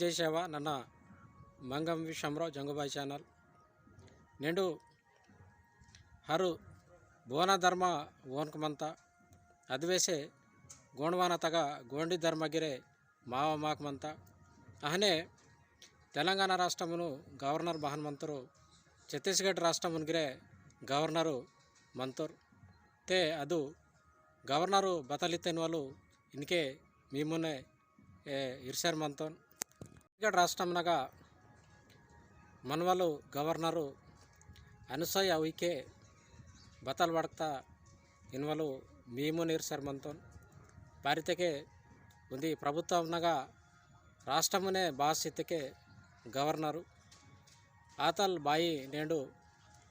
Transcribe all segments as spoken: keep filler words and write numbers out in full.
जय सेवा, नन्ना मंगम विषमरो जंगुबाई channel। नेंडु हरु बोना धर्म ओनक मंता, अदिवेसे गोंडवाना तगा गोंडी धर्म गिरे मावा माक मंता। अहने तेलंगाना राष्ट्रमुनु governor बहन मंतरु, छत्तीसगढ़ राष्ट्रमुनु गिरे governor मंतरु। ते अदु governor बतलितेन वालु इनके मीमुने, ए, इर्सर मंतोन। छत्तीसगढ़ राष्ट्रमनगा मनवलु governor अनुसया उइके बतल वड़कता इनवलु मीमुन इर्सर मंतोन। बारितके उन्दी प्रभुत्वमनगा राष्ट्रमुने बासितके governor आतल बाई नेंडु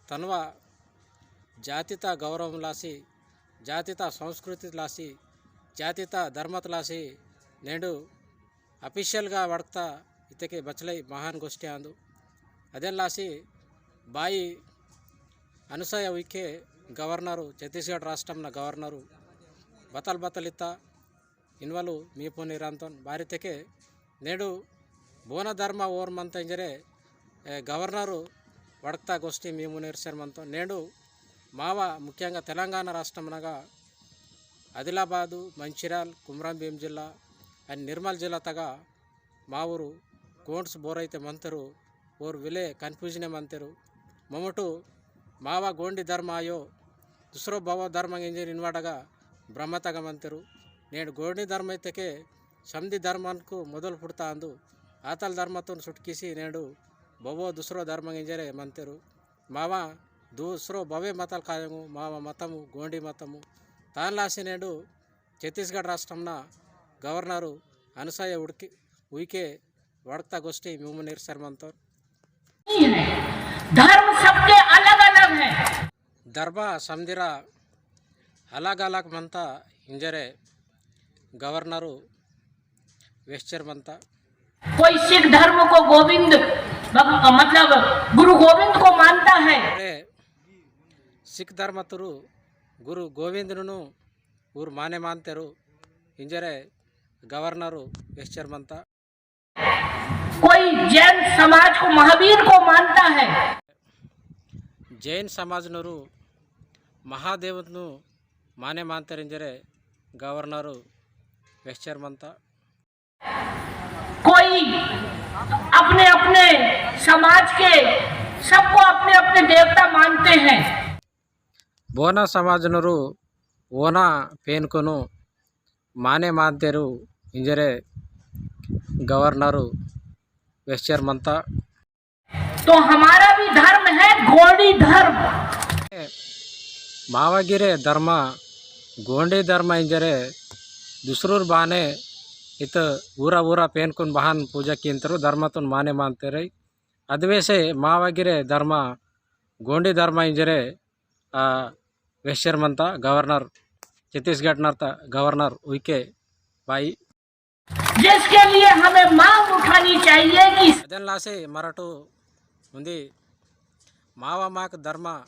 तनवा जातिता गौरव लासी, जातिता संस्कृति लासी, जातिता धर्मत लासी नेंडु official गा वड़कता इतके बचलई महान गोष्ठी आंदु। अदेन लासी बाई अनुसया उइके governor, छत्तीसगढ़ राष्ट्रमना governor बतल बतलिता इनवलु मीपुन इरांतोन। बारितके नेडु बोना धर्म ओर मंता इंजरे, ए, governor वड़कता गोष्ठी मीमुन इर्सर मंतोन। नेडु मावा मुख्यंगा तेलंगाना राष्ट्रमनगा आदिलाबादु, मंचिर्याल, कुमरम भीम जिल्ला and निर्मल जिल्ला तगा मावुरु गोंड्स बोरैते मंतेरु, ओर विले confusion मंतेरु। ममटु मावा गोंडी धर्म आयो, दूसरो बवो धर्म इंजर इनवाडगा भ्रमतगा मंतेरु। नेंडु गोंडी धर्म इतके समदी धर्मनकु मोदल पुड़ता अंदु। आतल धर्मतुन सुटकिसी नेंडु बवो दूसरो धर्म इंजरे मंतेरु। मावा दूसरो बवे मतल कायंगु, मावा मतमु, गोंडी मतमु। तान लासी नेंडु छत्तीसगढ़ राष्ट्रमना governor अनुसया उड़की, उइके वड़कता गोष्ठी मीमुन इर्सर मंतोन। धर्म सबके अलग-अलग है। धर्म समदिरा अलग-अलग मंता इंजरे governor वेस्चर मंता। कोई सिख धर्म को गोविंद भग-, मतलब गुरु गोविंद को मानता है। अरे, सिख धर्मतुरु गुरु गोविंदनुनु ऊर माने मानतेरु इंजरे governor वेस्चर मंता। कोई जैन समाज को महावीर को मानता है। जैन समाजनुरु महादेवनु माने मानतेरु इंजरे governor वेस्चर मंता। कोई अपने अपने समाज के सबको अपने अपने देवता मानते हैं। बोना समाजनुरु ओना पेनकुनु माने मानतेरु इंजरे governor वेस्चर मंता। तो हमारा भी धर्म है गोंडी धर्म। मावा गिरे धर्म गोंडी धर्म इंजरे दूसरूर बाने इत ऊरा ऊरा पेनकुन बहान पूजा किंतरु धर्मतुन माने मानतेरु। अदिवेसे मावा गिरे धर्म गोंडी धर्म इंजरे, आ, वेस्चर मंता governor, छत्तीसगढ़ नर्ता governor उइके बाई। जिसके लिए हमें मांग उठानी चाहिए कि अदेन लासे मरटु उन्दी मावा माक धर्म,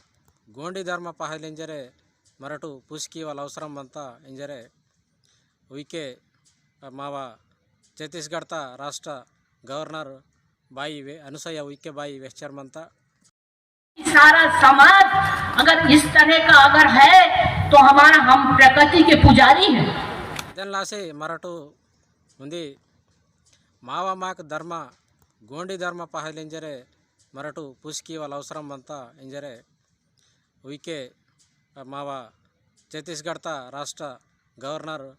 गोंडी धर्म पहल इंजरे मरटु पुस्की वाला अवसरम मंता इंजरे उइके मावा छत्तीसगढ़ ता राष्ट्र governor बाई वे, अनुसया उइके बाई वेस्चर मंता। सारा समाज अगर इस तरह का अगर है तो हमारा, हम प्रकृति के पुजारी हैं। इदन लासे मरटु उन्दी मावा माक धर्म, गोंडी धर्म पहल इंजरे मरटु पुस्की वाला अवसरम मंता इंजरे उइके मावा छत्तीसगढ़ ता राष्ट्र governor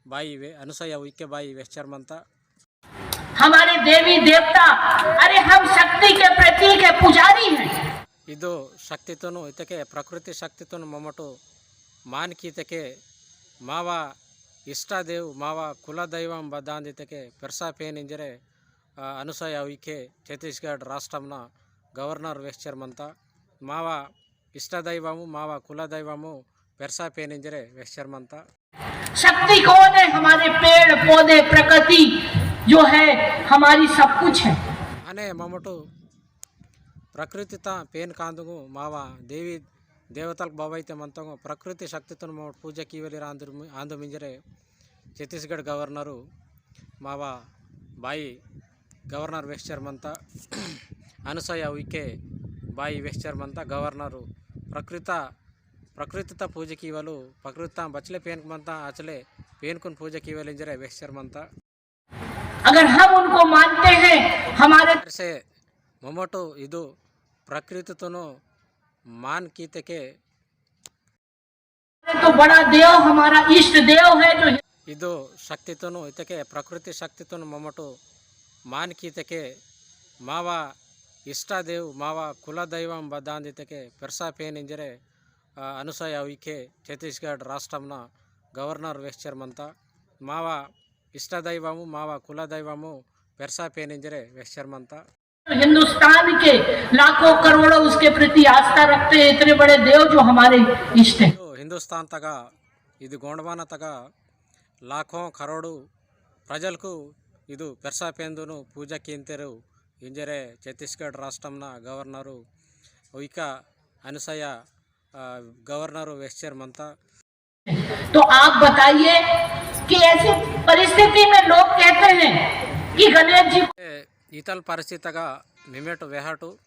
बाई वे, अनुसया उइके बाई वेस्चर मंता। हमारे देवी देवता, अरे हम शक्ति के प्रतीक है, पुजारी हैं। इदो शक्तितुनु इतके प्रकृति शक्तितुनु ममटु मान की इतके मावा इष्टा देव, मावा कुला दैवम बदांद इतके पेरसा पेन इंजरे, आ, अनुसया उइके छत्तीसगढ़ राष्ट्रमना governor वेस्चर मंता। मावा इष्टा दैवमु, मावा कुला दैवमु पेरसा पेन इंजरे वेस्चर मंता। शक्ति कौन है? हमारे पेड़ पौधे, प्रकृति जो है, हमारी सब कुछ है। अने ममटु प्रकृति ता पेन कांदुगु मावा देवी देवतल बाबा इते मंतंगु प्रकृति शक्तितुन ममटु पूजा कीवली रांदुर मि-, आंदु मिंजरे छत्तीसगढ़ governor मावा बाई गवर्नर वेस्चर मंता अनुसया उइके बाई वेस्चर मंता गवर्नर प्रकृत प्रकृतिता पूजा कीवलु प्रकृतिता बचले पेनक मंता आचले पेनकुन पूजा कीवल इंजरे वेस्चर मंता। अगर हम उनको मानते हैं, हमारे से मोमोटो इदु प्रकृतितुनु मान कीतेके तो बड़ा देव हमारा इष्ट देव है जो इदु शक्तितुनु इतेके प्रकृति शक्तितुनु मोमोटो मान कीतेके मावा इष्टा देव मावा कुला दैवम बदांदितेके पेरसा पेन इंजरे, आ, अनुसया उइके छत्तीसगढ़ राष्ट्रमना गवर्नर वेस्चर मंता मावा इष्टा दैवमु मावा कुला दैवमु पेरसा पेन इंजरे वेस्चर मंता। हिंदुस्तान के लाखों करोड़ों उसके प्रति आस्था रखते हैं, इतने बड़े देव जो हमारे इष्ट हैं। तो हिंदुस्तान तगा इदु गोंडवाना तगा लाखों करोड़ों प्रजलकु इदु पेरसा पेंदुनु पूजा कींतेरु इंजरे छत्तीसगढ़ राष्ट्रमना गवर्नर उइका अनुसया, आ, गवर्नर वेस्चर मंता। तो आप बताइए कि ऐसी परिस्थिति में लोग कहते हैं कि गणेश जी ए, इतल परिस्थिति तगा मिमेट वेहाटु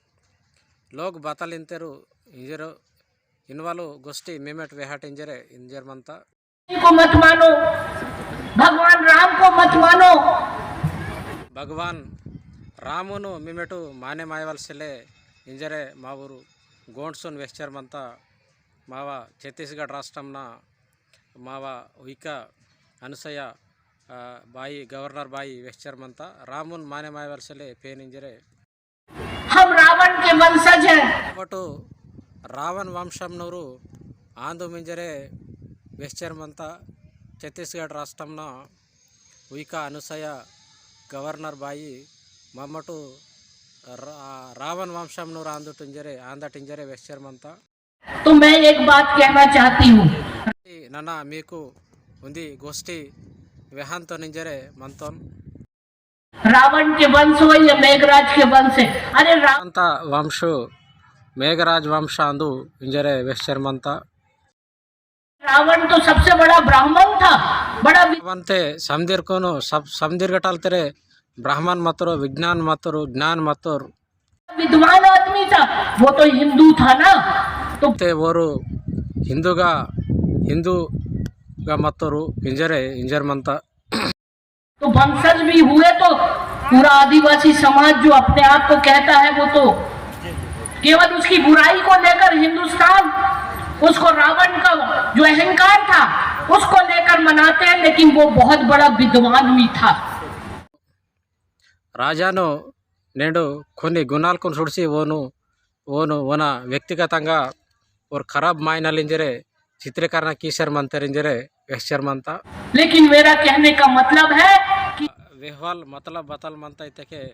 लोग बतल इंतेरु इंजरो इनवालु गोष्ठी मिमेट वेहाट इंजरे इंजर मंता। को मत मानो, भगवान राम को मत मानो। भगवान रामुनु मिमेटु माने मायवल सेले इंजरे मावुरु गोंडसुन वेस्चर मंता। मावा छत्तीसगढ़ राष्ट्रमना मावा उइका अनुसया, आ, बाई गवर्नर बाई वेस्चर मंता रामुन माने मायवल सेले पेन इंजरे। हम रावण के वंशज हैं। बटु रावण वंशमनूरु आंदु मिंजरे वेस्चर मंता छत्तीसगढ़ राष्ट्रमना उइका अनुसया गवर्नर बाई मम्मटु रा-, रावण वंशमनूरु आंदु टिंजरे आंदा टिंजरे वेस्चर मंता। तो मैं एक बात कहना चाहती हूँ। नना मीकु उंदी गोष्ठी वेहांतो निंजरे मंतोन। रावण के वंश हो या मेघराज के वंश है, अरे रा- अंता वंश मेघराज वंश आंदु इंजरे वेस्चर मंता। रावण तो सबसे बड़ा ब्राह्मण था, बड़ा वि- वंते समदीर कोनो सब समदीर गटाल तेरे ब्राह्मण मतरो विज्ञान मतरो ज्ञान मतरो विद्वान आदमी था, वो तो हिंदू था ना, तो ते वोरु हिंदूगा, हिंदूगा मत्तोरु इंजरे, इंजर मंता। तो वंशज भी हुए तो पूरा आदिवासी समाज जो अपने आप को कहता है, वो तो केवल उसकी बुराई को लेकर हिंदुस्तान, उसको रावण का जो अहंकार था, उसको लेकर मनाते हैं, लेकिन वो बहुत बड़ा विद्वान भी था। राजानो नेंडु कोनी गुणालकुन सुड़सी ओनु, ओनु ओना व्यक्तिगतंगा ओर खराब मायनल इंजरे चित्रीकरण कीसर मंतर इंजरे वेहचर मंता। लेकिन मेरा कहने का मतलब है कि वेहवाल मतलब बतल मंता इतके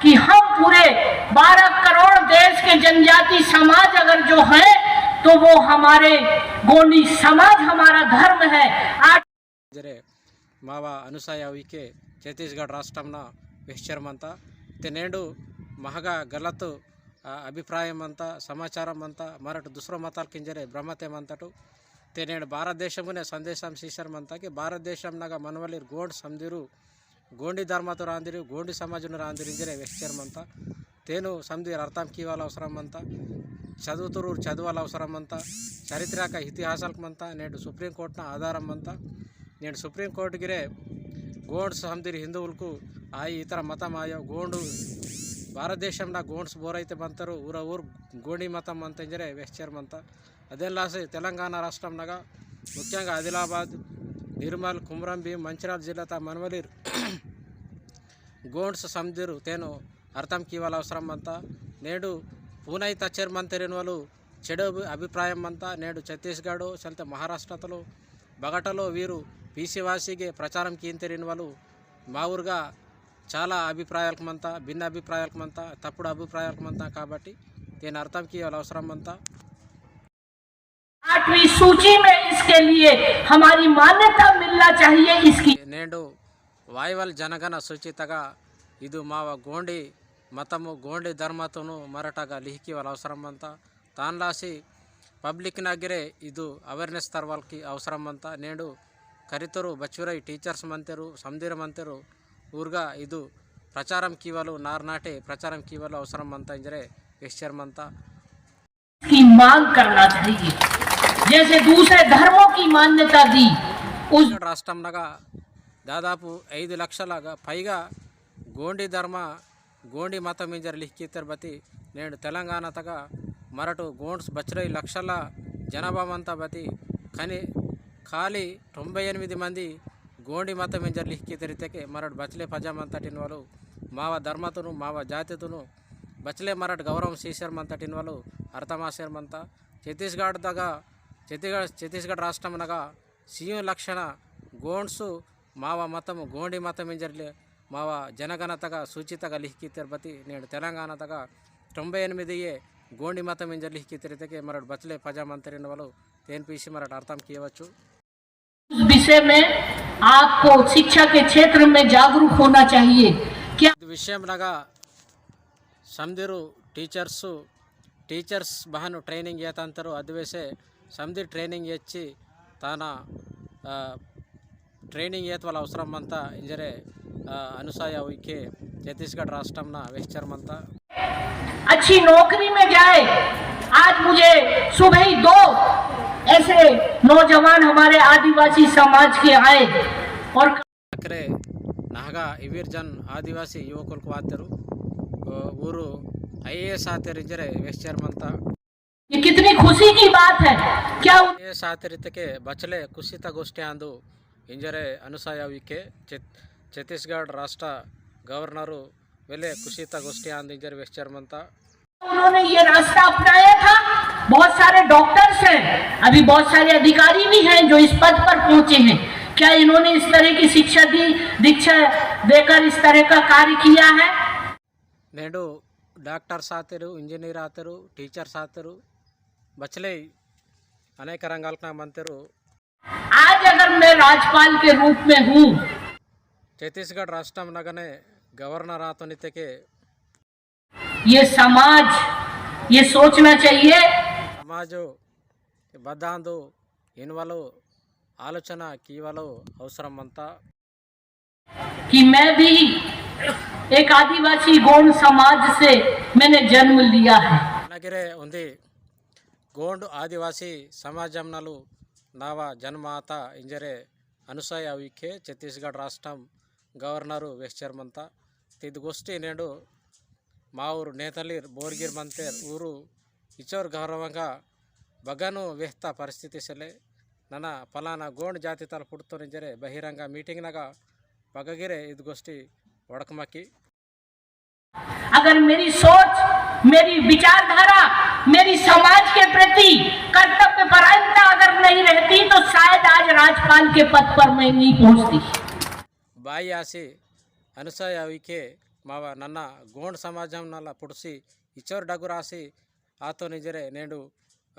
कि हम पूरे बारह करोड़ देश के जनजाति समाज अगर जो है, तो वो हमारे गोंडी समाज हमारा धर्म है। आज जरे मावा अनुसया उइके छत्तीसगढ़ राष्ट्रमना वेहचर मंता। ते नेंडु महगा गलत, आ, अभिप्राय मंता, समाचार मंता, मरट दूसरो मताल किंजरे भ्रमते मंतटु। ते नेंडु भारत देशमुने संदेशम सीसर मंता कि भारत देशमनगा मनवलिर गोंड समदिरु, गोंडी धर्मतुर आंदिरु, गोंडी समाजनुर आंदिरु इंजरे वेहचर मंता। तेनु समदीर अर्थम कीवाल अवसरम मंता, चदुवतुरुर चदुवाल अवसरम मंता, चरित्रक इतिहासालक मंता, नेंडु सुप्रीम कोर्टना आधारम मंता। नेंडु सुप्रीम कोर्ट गिरे गोंड्स समदीर हिंदुवुलकु आई इतर मतम आयो, गोंडु भारत देशमना गोंड्स बोरैते मंतरु, उरा उर गोंडी मतम मंता इंजरे वेहचर मंता। अदेन लासे तेलंगाना राष्ट्रमनगा मुख्यंगा आदिलाबाद, निर्मल, कुमरम भीम, मंचिराल जिल्लाता मनवलिर गोंड्स समदिरु तेनु अर्थम कीवाल अवसरम मंता। नेंडु पूनई तच्चेर मंतेरिन वालु चेडु अभि-, अभिप्रायम मंता। नेंडु छत्तीसगढ़, चलते महाराष्ट्रतलो, बगटलो वीरु पीसी वासीगे प्रचारम कींतेरिन वालु माउरगा चाला अभिप्रायालक मंता, भिन्न अभिप्रायालक मंता, तप्पुडु अभिप्रायालक मंता काबट्टी तेन अर्थम कीवाल अवसरम मंता। आठवीं सूची में इसके लिए हमारी मान्यता मिलना चाहिए। इसकी नेंडु वायवल जनगण सूचितगा इदु मावा गोंडी मतमु गोंडी धर्मतुनु मरटगा लिहिकीवाल अवसरम मंता। तानलासी public नगरे इदु awareness तरवालकी अवसरम मंता। नेंडु करितुरु बच्चुरई teachers मंतेरु, समदीर मंतेरु, ऊर्गा इदु प्रचारम कीवलु, नारनाटे प्रचारम कीवलु अवसरम मंता इंजरे वेहचेर मंता। की मांग करना चाहिए, जैसे दूसरे धर्मों की मान्यता दी, उस राष्ट्रम नगा दादापु ऐदु लक्षलगा पैगा गोंडी धर्म, गोंडी मतम इंजर लिखितर बती, नेंड तेलंगाना तगा मरटु गोंड्स बचले लक्षला जनाभा मंता बती, कनी खाली तोंबई एनिमिदी मंदी गोंडी मतम इंजर लिखितर इतेके मरट बचले पजा मंता टिनवलु, मावा धर्मतुनु, मावा जातितुनु, बचले मरट गौरव सीसर मंता टिनवलु, अर्थमासेर मंता। छत्तीसगढ़ दगा, छत्तीसगढ़, छत्तीसगढ़ राष्ट्रम नगा सीयु लक्षण गोंड्सु मावा मतम गोंडी मतम इंजरले मावा जनगणतगा सूचितगा लिखितर बती, नेंड तेलंगाना तगा तोंबई एनिमिदी ये गोंडी मतम इंजर लिखितर इतेके मरट बचले पजा मंता टिनवलु, तेन पीसी मरट अर्थम कियवच्चु। उस विषय में आपको शिक्षा के क्षेत्र में जागरूक होना चाहिए। क्या इद विषयम नगा समदिरु teachers, teachers बहनु training येतंतरु अदिवेसे समदिर training येच्ची ताना, अ, training येत वाला अवसरम मंता इंजरे, अ, अनुसया उइके छत्तीसगढ़ राष्ट्रम ना वेहचेर मंता। अच्छी नौकरी में जाए। आज मुझे सुबह ही दो ऐसे नौजवान हमारे आदिवासी समाज के आए और अकरे नाहगा इवीर जन आदिवासी युवकुलकु वातेरु, अ, ऊरु I A S आतेर इंजरे वेहचेर मंता। ये कितनी खुशी की बात है। क्या उन- I A S आतेर इतेके बचले कुशिता गोष्ठी आंदु इंजरे अनुसया उइके छत-, छत्तीसगढ़ राष्ट्र गवर्नरु वेले कुशिता गोष्ठी आंदु इंजरे वेहचेर मंता। उन्होंने ये रास्ता अपनाया था। बहुत सारे डॉक्टर्स हैं, अभी बहुत सारे अधिकारी भी हैं जो इस पद पर पहुंचे हैं। क्या इन्होंने इस तरह की शिक्षा दी, दीक्षा देकर इस तरह का कार्य किया है? नेडू डॉक्टर्स आतेरु, इंजीनियर आतेरु, टीचर्स आतेरु, बचले अनेक रंगालकना मंतेरु। आज अगर मैं राज्यपाल के रूप में हूँ, छत्तीसगढ़ राष्ट्रम नगने गवर्नर आतोन इतेके ये समाज ये सोचना चाहिए समाजो बदांदो इनवलो आलोचना कीवलो अवसरम मंता। कि मैं भी एक आदिवासी गोंड समाज से मैंने जन्म लिया है। नगरे उंदी गोंड आदिवासी समाजम नलु नावा जन्म आता इंजरे अनुसया उइके छत्तीसगढ़ राष्ट्रम गवर्नरु वेहचेर मंता। तिद गोष्ठी नेडू माउर नेतलीर बोरगीर मंतेर ऊरु इचोर गौरवंगा बगनु वेहता परिस्थिति सेले नना पलाना गोंड जाति तल पुट्टोन इंजरे बहिरंगा मीटिंग नगा बगगिरे इद गोष्ठी वड़कमकी। अगर मेरी सोच, मेरी विचारधारा, मेरी समाज के प्रति कर्तव्य परायणता अगर नहीं रहती तो शायद आज राज्यपाल के पद पर मैं नहीं पहुंचती। बाई आसी अनुसया उइके मावा नन्ना गोंड समाजम नला पुटसी इचोर डगुर आसी आतोन इंजरे नेडू, अ,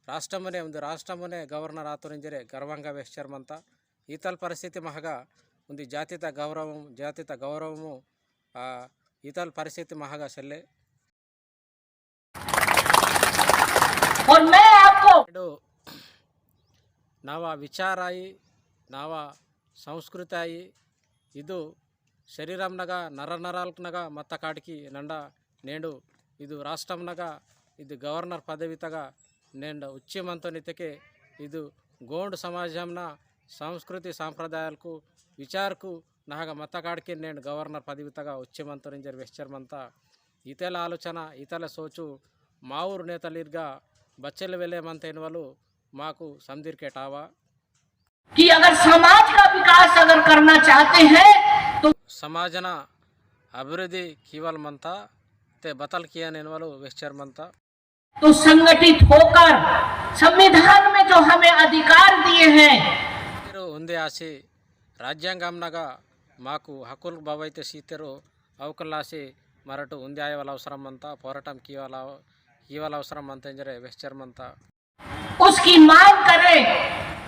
राष्ट्रमुने उंदी राष्ट्रमुने गवर्नर आतोन इंजरे गर्वंगा वेहचेर मंता। ईतल परिस्थिति महगा उंदी जातिता गौरवम, जातिता गौरवमु, आ, ईतल परिस्थिति महगा सेल्ले। और मैं आपको नेडू नावा विचार आई, नावा संस्कृति आई, इदु शरीरम नगा नर नराल नगा मत्त काड़की नंडा नेंडु इदु राष्ट्रम नगा इदु गवर्नर पदवी तगा नेंड उच्ची मंतोन इतके इदु गोंड समाजम ना संस्कृति सांप्रदायालकु विचारकु नाहगा मत्त काड़की नेंड गवर्नर पदवी तगा उच्ची मंतोन इंजर वेहचेर मंता। इतेला आलोचना इतेला सोचु माउर नेतलीर्गा बच्चेल वेले मंत इनवलु माकु समदिर केटावा। कि अगर समाज का विकास अगर करना चाहते हैं तो समाजना अभिवृद्धि कीवल मंता ते बतल किया नेनवलु वेहचेर मंता। तो संगठित होकर संविधान में जो हमें अधिकार दिए हैं। उंदे आसी राज्यांगम नगा माकु हकुल बवैते सीतेरो अवकलासी मरटु उंदे आयवल अवसरम मंता, पोराटम कीवल अव-, कीवल अवसरम मंता इंजरे वेहचेर मंता। उसकी मांग करें।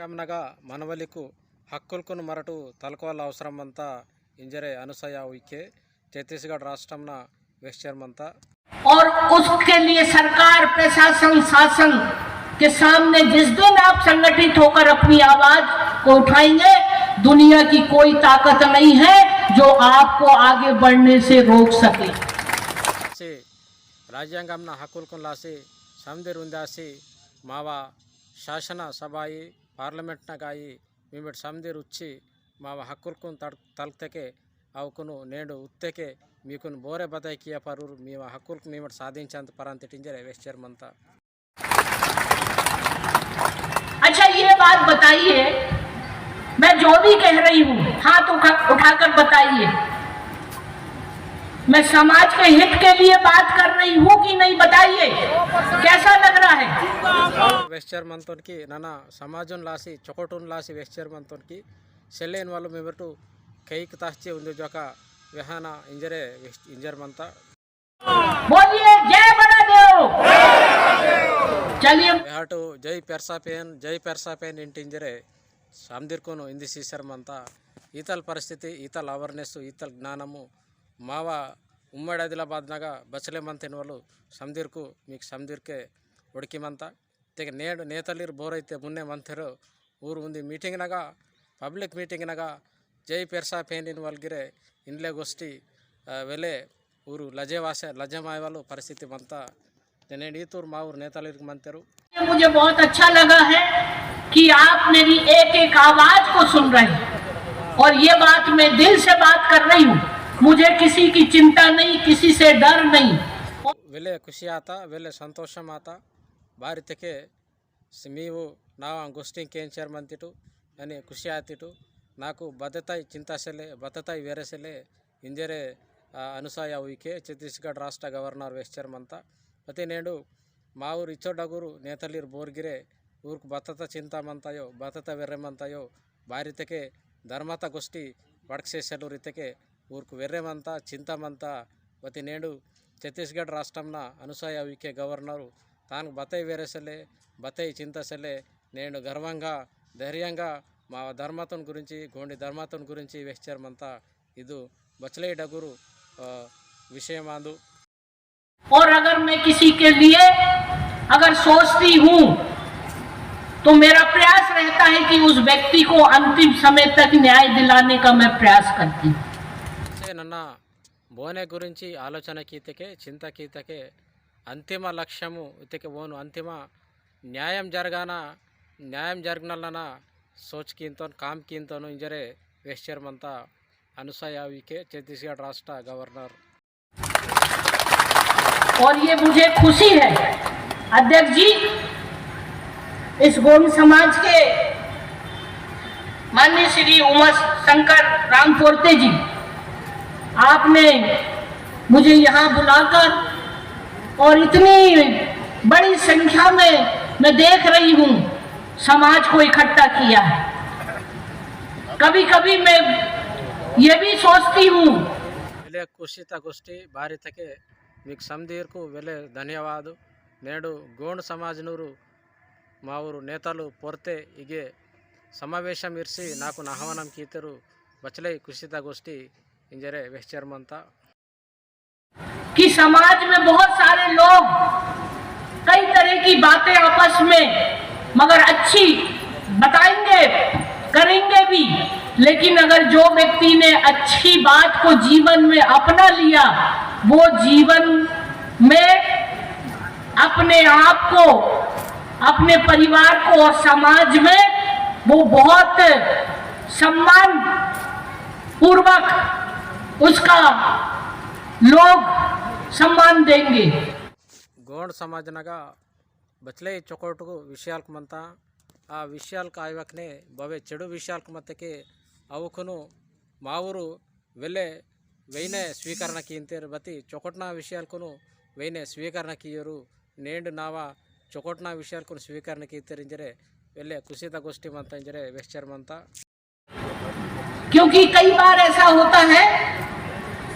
गमनगा मनवलिकु हक्कुलकुन मरटु तलकवाल अवसरम मंता इंजरे अनुसया उइके छत्तीसगढ़ राष्ट्रमना वेहचेर मंता। और उसके लिए सरकार, प्रशासन, शासन के सामने जिस दिन आप संगठित होकर अपनी आवाज को उठाएंगे, दुनिया की कोई ताकत नहीं है। जो आपको आगे बढ़ने से रोक सके। से राज्यांगमना हक्कुलकुन लासी समदिर उंदासी मावा शासन सभाई पार्लियामेंट नगाई मीमेट समदिर उच्ची मावा हक्कुलकुन तड़-, तलतेके अवकुनु नेंडु उत्तेके मीकुन बोरे बदाई किया परूर मीवा हक्कुलकु मीमेट साधिंचंत परंतिट इंजरे वेस्चर मंता। अच्छा, ये बात बताइए, मैं जो भी कह रही हूँ, हाथ उठा, उठाकर बताइए, मैं समाज के हित के लिए बात कर रही हूँ कि नहीं, बताइए, कैसा लग रहा है? वेस्चर मंतोन की नना समाजुन लासी, चोकोटुन लासी वेस्चर मंतोन की सेलेन वालो मेबरटू कईक तास्चे उंदे जोका वेहाना इंजरे वेस-, इंजर मंता। बोलिए, जय बड़ा देव। चलिए। एहाटु जय पेरसा पेन, जय पेरसा पेन इंटिंजरे समदिरकुनु इंदि सीसर मंता। ईतल परिस्थिति, ईतल awareness, ईतल ज्ञानमु मावा उम्मडी आदिलाबाद नगा बचले मंतेन वालु समदिरकु, मीक समदिरके उड़की मंता। तेके नेड नेतलीर बोरैते मुन्ने मंतेरो ऊर उंदी meeting नगा, public meeting नगा जय पेरसा पेनिन वाल गिरे इनले गोष्ठी, अ, वेले ऊरु लजे वासे, लजे मायवालो परिस्थिति मंता। जनेडी तूर माउर नेतालिर मंतेरु। मुझे बहुत अच्छा लगा है कि आप मेरी एक एक आवाज को सुन रहे हैं और ये बात मैं दिल से बात कर रही हूँ। मुझे किसी की चिंता नहीं, किसी से डर नहीं। वेले खुशी आता, वेले संतोषम आता। बारी तेके सिमीवु नावा गोष्टिंग केंचर मंतिटु अनि खुशी आतिटु नाकु बदताई चिंता सेले, बदताई वेरे सेले इंजरे, आ, अनुसाया उइके छत्तीसगढ़ राष्ट्र गवर्नर वेस्चर मंता। अति नेंडु माउर इच्चो डगुरु नेतलीर बोर्गिरे ऊर्क बतता चिंता मंतायो, बतता वेरे मंतायो, बारी तेके धर्मता गोष्टी वड़कसे सेलुरी तेके ऊर्क वेरे मंता, चिंता मंता। वति नेंडु छत्तीसगढ़ राष्ट्रमना अनुसाया उइके गवर्नरु तानक बतई वेरे सेले, बतई चिंता सेले, नेंडु गर्वंगा, धैर्यंगा मा धर्मतन गुरिंची, गोंडी धर्मतन गुरिंची वेहचर मंता। इदु बचले डगुरु, अ, विषयमांदु। और अगर मैं किसी के लिए अगर सोचती हूँ, तो मेरा प्रयास रहता है कि उस व्यक्ति को अंतिम समय तक न्याय दिलाने का मैं प्रयास करती हूँ। से नन्ना बोने गुरिंची आलोचना कीतके, चिंता कीतके, अंतिम लक्ष्यमु इतके ओनु अंतिम न्यायम जरगाना, न्यायम जरगनलना सोच कींतोन, काम कींतोन इंजरे वेहचर मंता अनुसया उइके छत्तीसगढ़ राष्ट्र गवर्नर। और ये मुझे खुशी है अध्यक्ष जी, इस गोंड समाज के माननीय श्री उमा शंकर रामपोर्ते जी, आपने मुझे यहाँ बुलाकर और इतनी बड़ी संख्या में मैं देख रही हूँ समाज को इकट्ठा किया है। कभी-कभी मैं ये भी सोचती हूँ। वेले कुशिता गोष्ठी बारी तके मीक समदीरकु वेले धन्यवाद। नेडु गोंड समाज नूरु मावुरु नेतलु पोर्ते इगे समावेशम इर्सी नाकु आह्वानम कीतेरु बचले कुशिता गोष्ठी इंजरे वेहचर मंता। कि समाज में बहुत सारे लोग कई तरह की बातें आपस में, मगर अच्छी बताएंगे, करेंगे भी, लेकिन अगर जो व्यक्ति ने अच्छी बात को जीवन में अपना लिया, वो जीवन में अपने आप को, अपने परिवार को और समाज में वो बहुत सम्मान पूर्वक उसका लोग सम्मान देंगे। गोंड समाज नगा बचले चोकोटुकु विषयालकु मंता, आ विषयालकु आयवकने बवे चेडु विषयालकु मत्तके अवकुनु मावुरु वेले वेइने स्वीकरण कींतेर बती चोकोटना विषयालकुनु वेइने स्वीकरण कीयोरु। नेंड नावा चोकोटना विषयालकुनु स्वीकरण कीतेर इंजरे वेले कुशिता गोष्ठी मंता इंजरे वेहचर मंता। क्योंकि कई बार ऐसा होता है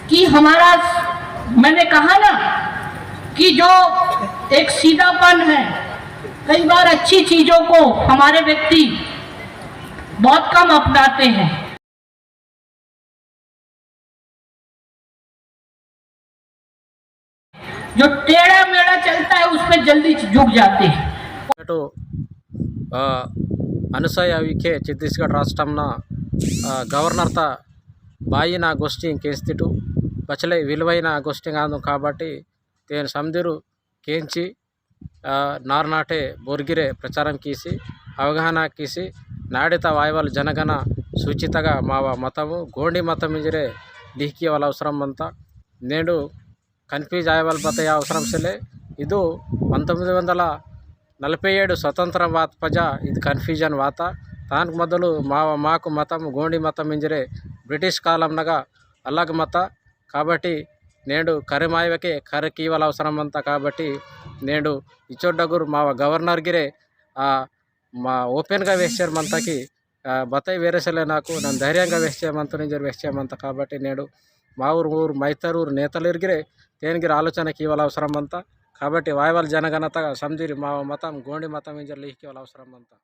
कि हमारा, मैंने कहा ना कि जो एक सीधापन है, कई बार अच्छी चीजों को हमारे व्यक्ति बहुत कम अपनाते हैं। जो टेढ़ा मेढ़ा चलता है, उस पे जल्दी झुक जाते हैं। अटो, आ, अनुसया उइके छत्तीसगढ़ राष्ट्रमना, आ, गवर्नर ता बाईना गोष्ठी केंस्तिटु बचले विलुवैना गोष्ठी आंदु काबट्टी तेन समदिरु केंची, आ, नारनाटे बोर्गिरे प्रचारम कीसी, अवगाहना कीसी, नाड़िता वायवल जनगणना सूचितगा मावा मतमु गोंडी मतम इंजरे लिहिकियवल अवसरम मंता। नेंडु confuse आयवल बतया अवसरम सेले। इदु पंतोम्मिदि वंदला नलभै एडु स्वतंत्रम वात पजा इदु confusion वाता। तानक मोदलु मावा माकु मतम गोंडी मतम इंजरे British कालम नगा अलग मता। काबट्टी नेंडु करे मायवके करे कीवल अवसरम मंता। काबट्टी नेंडु इचोडगुर मावा governor गिरे आ मा open गा वेहचेर मंता कि, आ, बताई वेरे सेले नाकु नन धैर्यंगा वेहचे मंतोन इंजर वेहचे मंता। काबट्टी नेंडु मा ऊर ऊर मैतर ऊर नेतलिर गिरे तेन गिर आलोचना कीवल अवसरम मंता। काबट्टी वायवल जनगणता समदिरी मावा मतम गोंडी मतम इंजर लिहिकिवल अवसरम मंता।